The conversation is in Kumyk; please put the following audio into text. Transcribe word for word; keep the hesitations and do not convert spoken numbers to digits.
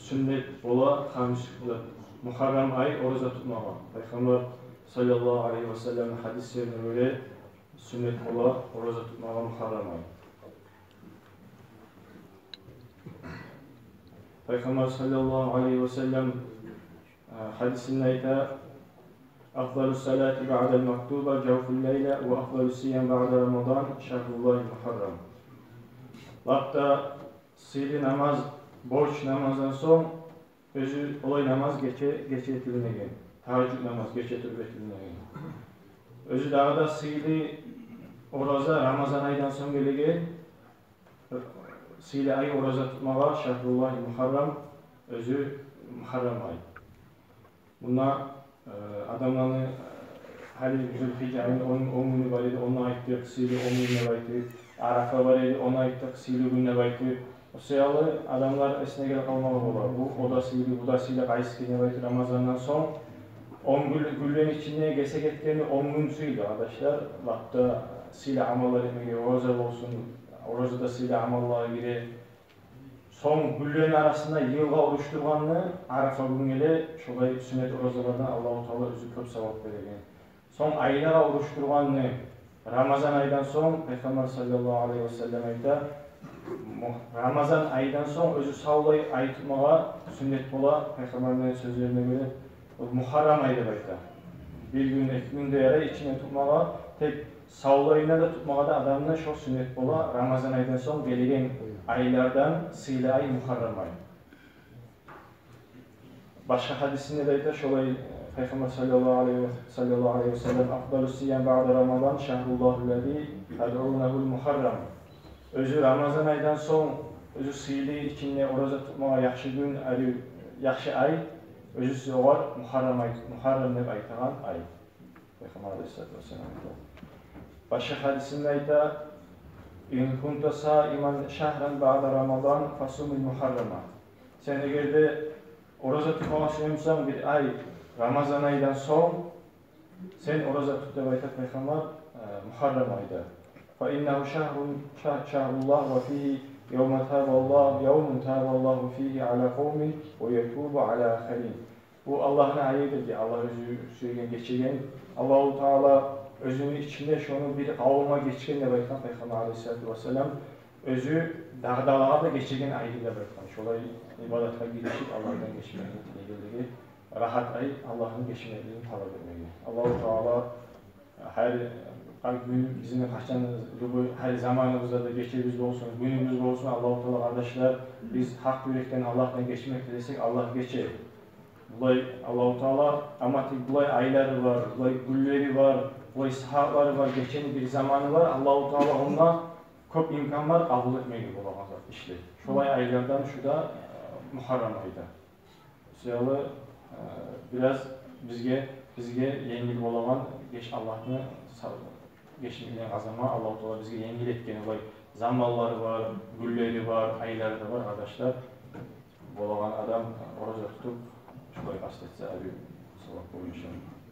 сюннет бола хамис кюнде, мугьаррам ай, ораза тутмагъа. Пайхаммар саллаллагьу алайгьи ва саллам гьадислерине гёре, сюннет бола ораза тутмагъа мугьаррам ай. Пайхаммар саллаллагьу алайгьи ва саллам, э, гьадисинде айта: «Афдалу салати баъдал мактуба жавфул лайла, ва афдалу сиям баъда Рамадан шагьруллагьил мугьаррам». Лап да сыйлы намаз борч намаздан сонг оьзю олай намаз гече, гече этилинеген, тагьажжуд намаз гече туруп этилинеген. Оьзю дагъы да сыйлы ораза Рамазан айдан сонг гелеген, сыйлы ай ораза тутмагъа, шагьруллагьил мугьаррам, оьзю мугьаррам ай. Мунда, э, адамланы, э, гьали Зулгьижжа айны он, он гюню бар эди, ону айтдыкъ, сыйлы он гюн деп айтып, Арафа бар эди, ону айтдыкъ, сыйлы гюн деп айтып. О саялы адамлар эсине гелип къалмагъа бола: бу, о да сыйлы, бу да сыйлы, къайсы экен деп айтып. Рамазандан сонг он гюн, гюнлени ичинде гесек этгени он гюн сыйлы, къардашлар. Лап да сыйлы амаллар этмеге, ораза болсун, ораза да сыйлы амаллагъа гире. Сонг гюнлени арасында йылгъа урушдургъанны Арафа гюн геле, шолай сюннет оразалардан Аллагьу Таала оьзю кёп савап береген. Сонг айлагъа урушдургъанны Рамазан айдан сонг, Пайхаммар саллаллагьу алайгьи ва саллам айта, му-, Рамазан айдан сонг оьзю савлай ай тутмагъа сюннет бола, Пайхаммарны сёзлерине гёре, о мугьаррам ай деп айта. Бир гюн, эки гюн де ярай ичинде тутмагъа, тек савлайына да тутмагъа да адамны шо сюннет бола, Рамазан айдан сонг гелеген айлардан сыйлы ай мугьаррам ай. Башгъа гьадисинде де айта шолай, э, Пайхаммар саллаллагьу алайгьи ва, саллаллагьу алайгьи ва саллам: «Афдалу сиям баъда Рамадан шагьруллагьиллази тадъунагьул мугьаррам». Оьзю Рамазан айдан сонг, оьзю сыйлы, ичинде ораза тутмагъа яхшы гюн, ари, яхшы ай, оьзю сиз огъар мугьаррам ай, мугьаррам деп айтагъан ай. Пайхаммар алайгьиссалату вассалам айта. Башгъа гьадисинде айта: «Ин кунта саиман шагьран баъда Рамадан фасумил мугьаррама». Сен эгер де ораза тутмагъа сюе бусанг бир ай Рамазан айдан сонг, сен ораза тут деп айта Пайхаммар, э, мугьаррам айда. «Фа иннагьу шагьрун, ша-, шагьруллагь ва фигьи явма табаллагь, явмун табаллагьу фигьи ала къавмин ва ятубу ала ахарин». Бу Аллагьны айыдыр дей, Аллагь оьзю сюеген, гечеген. Аллагьу Таала оьзюню ичинде шону бир къавумгъа гечген деп айтгъан Пайхаммар алайгьиссалату вассалам. Оьзю дагъдалагъа да гечеген айдыр деп айтгъан. Шолай ибадатгъа гиришип, Аллагьдан гечмекни тилегенлиги, рагьат ай, Аллагьны гечмеклигин талап этмеги. Аллагьу Таала гьар, гьар гюн бизин къачан, любой, гьар заманыбызда да, гечебиз болсун, гюнюбюз болсун, Аллагьу Таала, къардашлар, биз гьакъ юрекден Аллагьдан гечмек тилесек, Аллагь гече. Булай Аллагьу Таала, амма тек булай айлары бар, булай гюнлери бар, булай сагьатлары бар, гечени бир заманы бар, Аллагьу Таала онда кёп имкан бар къабул этмеге болагъан зат, ишлер. Шолай айлардан шу да, э, мугьаррам айда. Шо саялы, э, бираз бизге, бизге енгил болагъан геч-, Аллагьны са-, гечмеклигин къазанма Аллагьу Таала бизге енгил этген, олай заманлары бар, гюнлери бар, айлары да бар, къардашлар. Болагъан адам ораза тутуп, шулай къаст этсе, ари савап болур, иншаАллагь.